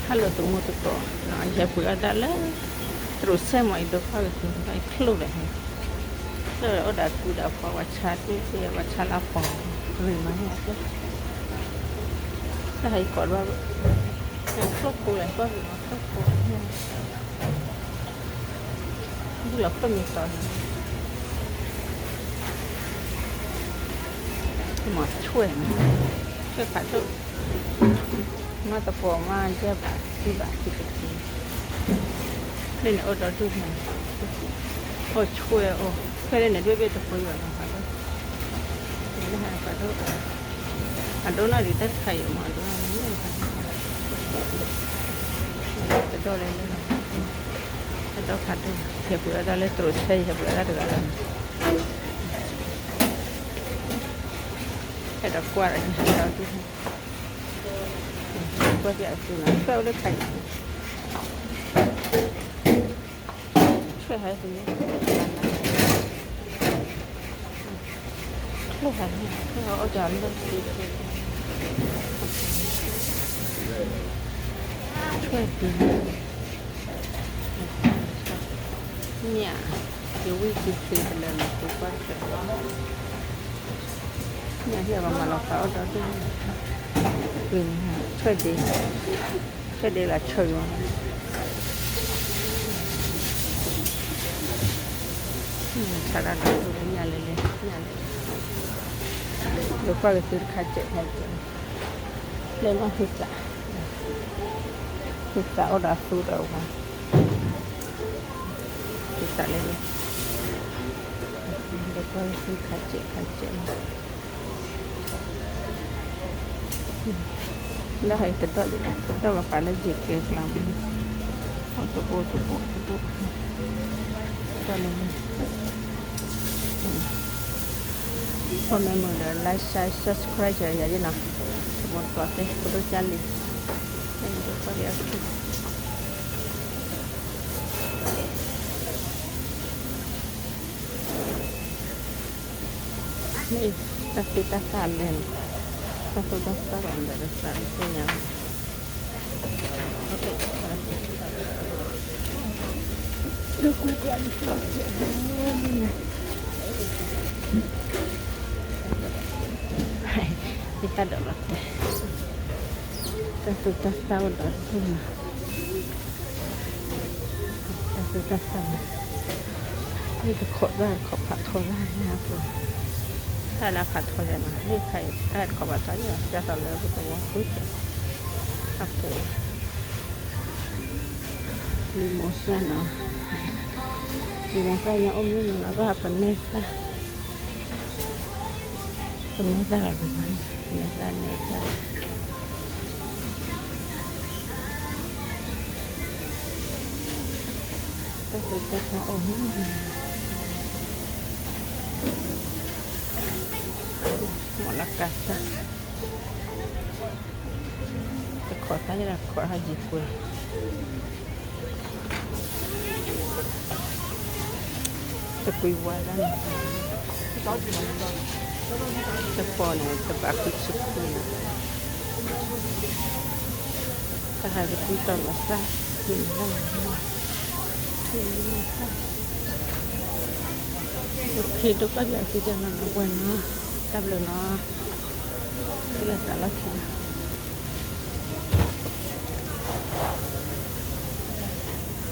Hello တံၤသကိး, ယဟဲပှ့ၤအီၣ်ဒၣ်လၢ တြိၤစဲၣ်မး အံၤဒိးဖၣ်ကသ့ တၢ်အံၤချိၣ်ဝဲ, ချိၣ်ဝဲအိၣ်ဒီးအကူဒီးအဖီ ပှၤဆါတ့ၢ်သ့ ပှၤဆါလၢအဖီ ရ့ၣ်မးန့ၣ်, တၢ်ဟဲကိးဘၣ်, ချိၣ်ဖိလဲၣ် ကွၢ်က့ၤမး ချိၣ်ဖိ, ဒ်လီၤခိၣ်မံၤတီၤန့ၣ်, မၤဆွဲၣ်, ဆွဲၣ်ဖးဒိၣ် မ့ၢ်တပိာ်မ့ၢ် ယဲၢ်ဘး ခံဘး ခံကသံ, လၢန့ၣ်အိၣ်ဒီဒူၣ်န့ၣ်, အိၣ်ဆွဲၣ်အိၣ်, ဆွဲၣ်လၢန့ၣ် ဒွဲၣ်ဘ့ၣ်တပှ့ၤဘၣ်နီၤ ဖးဒိၣ်, လၢဟဲဖးဒိၣ်, အဒိၣ်နီၢ်ဒံးတၢ်တခါအံၤမး အဒိၣ်နီၢ်န့ၣ်, တဒိၣ်လဲၣ်လၢ, တဒိၣ်ဖးဒိၣ်, ဟဲပှ့ၤအီၣ်ဒၣ်လၢတြိၤစဲၣ် ယဟဲပှ့ၤအီၣ်ဒၣ်တဂၤလီၤ, အဲၣ်ဒိးကွၢ်ဒီး ယဟဲဒီဒူၣ် ကွၢ်ပျးအစုနီၤ ဆွဲၣ်အိၣ်လၢခါအံၤ, ဆွဲၣ်ဟဲသ့, ဆွဲၣ်ဟဲ, ဆွဲၣ်ဟဲအိၣ်ဒီးလၢသ့, ဆွဲၣ်ဒ့, မ့ၢ်ဧါ, ယဝံၣ်သ့သ့တလၢန့ၣ် သ့ကွၢ်ဆွဲၣ် မ့ၢ်ဟ့ၣ်အီၤမၤလီၤဖးအီၣ်ဒီဒူၣ်, ဆွဲၣ်ဒ့, ဆွဲၣ်ဒ့လၢဆၢက့ၤမး, ဆါဒၣ်ဒီဒူၣ်လၢညါလဲၣ်လဲၣ်, ညါလဲၣ်လဲၣ်, ဒိးကွၢ်က့ၤသုတခါစဲးခါစဲး, လဲၤမၤဟ့ၣ်သး, ဟ့ၣ်သးအိၣ်ဒီးသူဒီးဝၤ သးလဲၣ်, ဒီးပှၤသ့ခါစဲးခါစဲးလီၤ, လၢဟဲတဒိၣ်ဒံး, တဒိၣ်ကပာ်လၢယ့ၤကဲကျါမး, တဘိတဘိတဘိ, တဒိၣ်လၢ, ဖိမ့ၢ်မုာ်ဒီး like share subscribe ယၤယၤယနီၤ, တဘိတဘိတဲ ပဒိၣ်ကၢ်လံ, တဘိတဘိ, မ့ၢ်တၢ်သူတၢ်သၣ်လဲၣ်, တၢ်သူတၢ်သၣ်လီၤဒီးသးသ့ၣ်ညါ, ယတၢ်ဒိးလီၤတဲာ်, တၢ်သူတၢ်သၣ်အိၣ်ဒီးဒိၣ်မး, တၢ်သူတၢ်သၣ်မး, မ့ၢ်တခိးဒၣ်တခိးဖးထီဒၣ်ညါအပူၤ, တၢ်လၢဖးထီယၤနီၤ မ့ၢ်ခါအံၤ တၢ်တခိးဖးထီယၤ ဒ်သိးလၢပသဝီဃုကဲး, အပူၤ လံာ်မိၤစၢ်နီၤ, လံာ်မိၤစၢ်ညါအိၣ်မ့ၢ်နီၤ ဘၣ်ပနဲၣ်သၣ်, ပနဲၣ်သၣ်လီၤ ပနဲၣ်သၣ် နဲၣ်သၣ်, တၢ်သူတၢ်သၣ်အိၣ်မ့ၢ်, မီၢ်လၢကါသၣ် တခိးသၣ်န့ၣ်ဒီး ခိးဟးယံၤကွဲး, တကွံဝါဒၣ်န့ၣ်, တပီန့ၣ် တဘးခွံဆံခွံန့ၣ်, တၢ်ဟးတကွံတီၤလီၤသၣ်, ကွံလီၤသၣ်, အိၣ်ခ့ ဒိၣ်ကီၢ်ပယီၤသ့ၣ်တနီၤနီၤ ပှဲၤနီၤ, တၢ်ဘျုးနီၤ, လၢသးလီၢ်ခံ